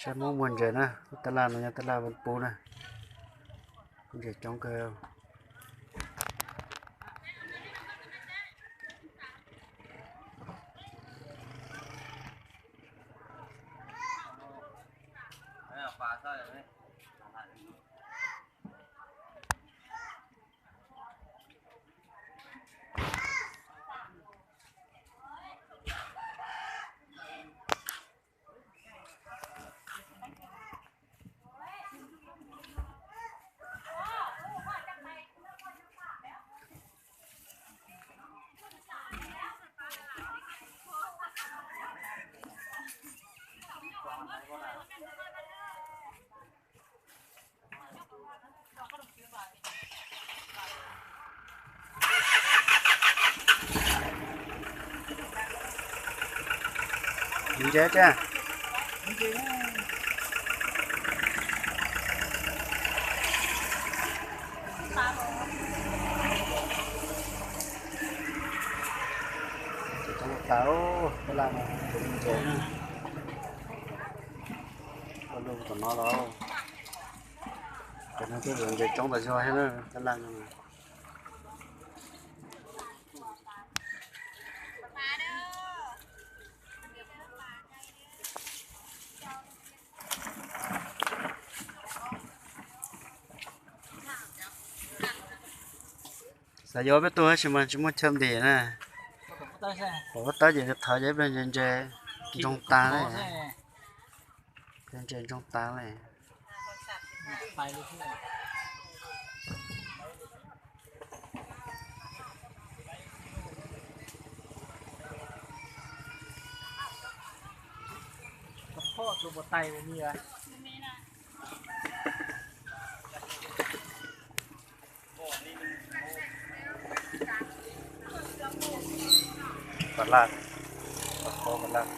Saib Hmoob muag ntses na, lub tab laj no yog tab laj pub na, kuj ntses coob kawg. Ntses thiab. Tab laj no ntses, ua lug tom no los, cov no twb ntses coob tas zog thiab na, tab laj no. Xav yuav peb tug tab sis mas tsis muaj chaw ntim na. Pom huab tab ces thov ces ib pliag ntses ntsoog tas li. Ntses ntsoog tas li. Pas laj, pas laj.